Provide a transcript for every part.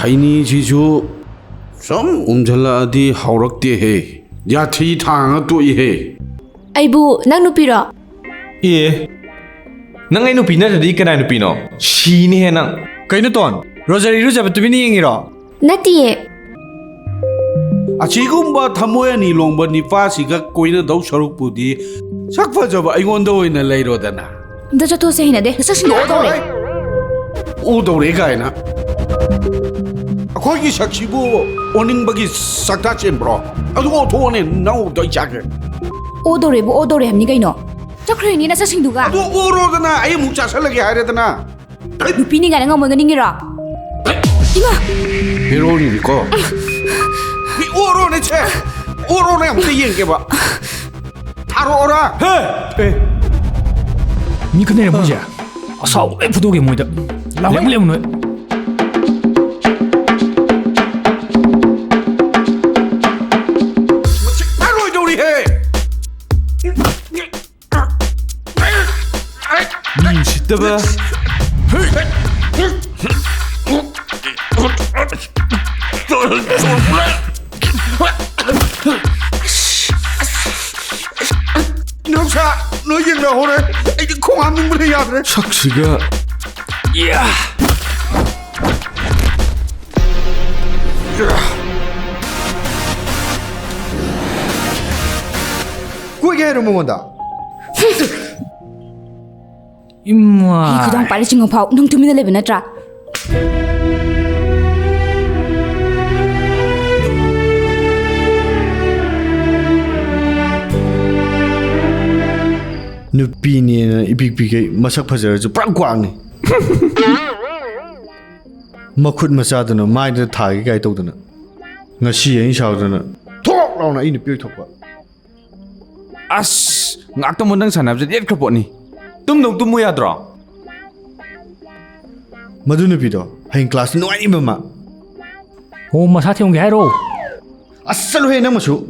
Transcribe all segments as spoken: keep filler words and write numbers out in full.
ꯈꯩꯅꯤꯁꯤꯁꯨ ꯁꯨꯝ ꯎꯝꯁꯤꯜꯂꯛꯑꯗꯤ ꯍꯧꯔꯛꯇꯦꯍꯦ꯫ ꯌꯥꯊꯤ ꯊꯥꯡꯉ ꯇꯣꯛꯏꯍꯦ꯫ ꯑꯩꯕꯨ ꯅꯪ ꯅꯨꯄꯤꯔꯣ? ꯑꯦ, ꯅꯪ ꯑꯩ ꯅꯨꯄꯤ ꯅꯠꯇ꯭ꯔꯗꯤ ꯀꯅꯥ ꯅꯨꯄꯤꯅꯣ? ꯁꯤꯅꯤꯍꯦ ꯅꯪ꯫ ꯀꯩꯅꯣ ꯇꯣꯟ, ꯔꯣꯖꯔ ꯏꯔꯨꯖꯕ ꯇꯨꯃꯤꯟꯅ ꯌꯦꯡꯉꯤꯔꯣ? ꯅꯠꯇꯤꯌꯦ꯫ ꯑꯁꯤꯒꯨꯝꯕ ꯊꯃꯣꯏ ꯑꯅꯤ ꯂꯣꯡꯕ ꯅꯤꯄꯥꯁꯤꯒ ꯀꯣꯏꯅꯗꯧ ꯁꯔꯨꯛꯄꯨꯗꯤ ꯁꯛ ꯐꯖꯕ ꯑꯩꯉꯣꯟꯗ ꯑꯣꯏꯅ ꯂꯩꯔꯣꯗꯅ꯫ ꯑꯝꯇ ꯆꯠꯊꯣꯛꯁꯦ, ꯍꯩꯅꯗꯦ꯫ ꯅꯁꯛꯁꯤꯡꯗꯣ ꯑꯣ ꯇꯧꯔꯦ꯫ ꯑꯣ ꯇꯧꯔꯦ ꯀꯥꯏꯅ꯫ ꯑꯩꯈꯣꯏꯒꯤ ꯁꯛꯁꯤꯕꯨ ꯑꯣꯅꯤꯡꯕꯒꯤ ꯁꯛꯇꯥ ꯆꯦꯟꯕ꯭ꯔꯣ? ꯑꯗꯨ ꯑꯣꯊꯣꯛꯑꯣꯅꯦ, ꯅꯪ ꯎꯕꯗꯣ ꯑꯩ ꯆꯥꯒꯦ꯫ ꯑꯣ ꯇꯧꯔꯦꯕꯨ ꯑꯣ ꯇꯧꯔꯦ ꯍꯥꯏꯕꯅꯤ ꯀꯩꯅꯣ꯫ ꯆꯠꯈ꯭ꯔꯣꯏꯅꯦ ꯅꯁꯛꯁꯤꯡꯗꯨꯒ꯫ ꯑꯗꯨ ꯑꯣꯔꯣꯗꯅ, ꯑꯩ ꯑꯃꯨꯛ ꯆꯥꯁꯜꯂꯒꯦ ꯍꯥꯏꯔꯦꯗꯅ꯫ ꯅꯨꯄꯤꯅꯤ ꯀꯥꯏꯅ ꯉꯝꯃꯣꯏꯒ ꯅꯤꯡꯉꯤꯔꯣ? ꯏꯃꯥ! ꯍꯦꯔꯣꯅꯤꯅꯤꯀꯣ꯫ ꯃꯤ ꯑꯣꯔꯣꯅꯦ ꯁꯦ꯫ ꯑꯣꯔꯣꯅꯦ, ꯑꯃꯨꯛꯇ ꯌꯦꯡꯒꯦꯕ꯫ ꯊꯥꯔꯛꯑꯣꯔꯥ? ꯃꯤ ꯈꯠꯅꯔꯦ ꯃꯣꯏꯁꯦ꯫ ꯑꯁꯥꯎꯕ ꯂꯣꯏ ꯐꯨꯗꯣꯛꯀꯦ ꯃꯣꯏꯗ꯫ ꯂꯥꯎ ꯂꯦꯝ ꯅꯣꯏ꯫ ꯃꯁꯤ ꯐꯔꯣꯏꯗꯧꯔꯤꯍꯦ꯫ ꯃꯤ ꯎꯁꯤꯠꯇꯕ꯫ ꯏꯅꯥꯎꯁꯥ, ꯅꯣꯏ ꯌꯦꯡꯅꯍꯧꯔꯦ꯫ ꯑꯩꯗꯤ ꯈꯣꯡ ꯍꯥꯝꯅꯤꯡꯕꯅ ꯌꯥꯗ꯭ꯔꯦ꯫ ꯁꯛꯁꯤꯒ꯫ ꯀꯣꯏꯒꯦ ꯍꯥꯏꯔꯣ ꯃꯉꯣꯟꯗ? ꯏꯃꯥ꯫ ꯑꯩ ꯈꯨꯗꯥꯡ ꯄꯥꯏꯔ ꯆꯤꯡꯉꯐꯥꯎ ꯅꯪ ꯇꯨꯃꯤꯟꯅ ꯂꯩꯕ ꯅꯠꯇ꯭ꯔꯥ? ꯅꯨꯄꯤꯅꯦꯅ ꯏꯄꯤꯛ ꯄꯤꯛꯈꯩ, ꯃꯁꯛ ꯐꯖꯔꯁꯨ ꯄꯨꯔꯥ ꯀ꯭ꯋꯥꯛꯅꯤ꯫ ꯃꯈꯨꯠ ꯃꯆꯥꯗꯨꯅ ꯃꯥꯏꯗ ꯊꯥꯒꯦ ꯀꯥꯏ ꯇꯧꯗꯅ, ꯉꯁꯤ ꯑꯩꯅ ꯁꯥꯎꯗꯅ ꯊꯣꯛ ꯂꯥꯎꯅ ꯑꯩ ꯅꯨꯄꯤ ꯑꯣꯏꯊꯣꯛꯄ꯫ ꯑꯁ, ꯉꯥꯛꯇꯪ ꯃꯣꯟꯗꯪ ꯁꯥꯟꯅꯕꯁꯦ ꯂꯦꯞꯈ꯭ꯔ ꯄꯣꯠꯅꯤ꯫ ꯇꯨꯝꯗꯧ ꯇꯨꯝꯃꯨ ꯌꯥꯗ꯭ꯔꯣ? ꯃꯗꯨ ꯅꯨꯄꯤꯗꯣ ꯍꯌꯦꯡ ꯀ꯭ꯂꯥꯁꯇ ꯅꯨꯡꯉꯥꯏꯅꯤꯕ ꯃꯥ꯫ ꯑꯣ, ꯃꯁꯥ ꯊꯦꯝꯒꯦ ꯍꯥꯏꯔꯣ? ꯑꯁ, ꯆꯠꯂꯨꯍꯦ ꯅꯪ ꯃꯁꯨ꯫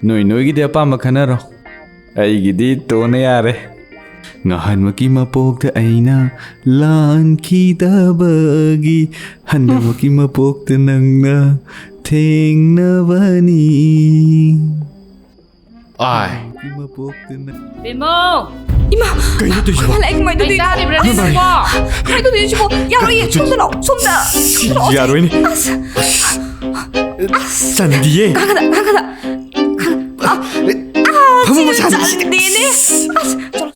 ꯅꯣꯏ ꯅꯣꯏꯒꯤꯗꯤ ꯑꯄꯥꯝꯕ ꯈꯟꯅꯔꯣ, ꯑꯩꯒꯤꯗꯤ ꯇꯣꯟꯅ ꯌꯥꯔꯦ꯫ ꯉꯍꯥꯟꯃꯛꯀꯤ ꯃꯄꯣꯛꯇ ꯑꯩꯅ ꯂꯥꯟꯈꯤꯗꯕꯒꯤ, ꯍꯟꯗꯛꯃꯛꯀꯤ ꯃꯄꯣꯛꯇ ꯅꯪꯅ ꯊꯦꯡꯅꯕꯅꯤ꯫ ꯑꯥꯏ꯫ ꯉꯍꯥꯟꯃꯛꯀꯤ ꯃꯄꯣꯛꯇ ꯅꯪ- ꯕꯦꯝꯕꯧ! ꯏꯃꯥ! ꯀꯩꯅꯣ ꯇꯧꯔꯤꯁꯤꯕꯣ? ꯈꯣꯏ ꯃꯥ ꯂꯥꯛꯑꯦ, ꯀꯃꯥꯏꯅ ꯀꯩ ꯇꯧꯗꯣꯏꯅꯣ? ꯆꯥꯔꯤꯕ꯭ꯔꯥ ꯅꯪꯕꯣ? ꯀꯃꯥꯏꯅ ꯇꯧꯗꯣꯏꯅꯣ ꯁꯤꯕꯣ? ꯌꯥꯔꯣꯏꯌꯦ, ꯁꯣꯝꯗ ꯂꯥꯛꯑꯣ, ꯁꯣꯝꯗ꯫ ꯁꯣꯝꯗ ꯂꯥꯛꯑꯣ꯫ ꯌꯥꯔꯣꯏꯅꯦ꯫ ꯑꯁ! ꯆꯟꯗꯤꯌꯦ꯫ ꯉꯥꯡꯒꯗ, ꯉꯥꯡꯒꯗ꯫ ꯐꯝꯃꯣ, ꯁꯥꯟꯅꯁꯤ꯫ ꯆꯟꯗꯦꯅꯦ꯫ ꯑꯁ!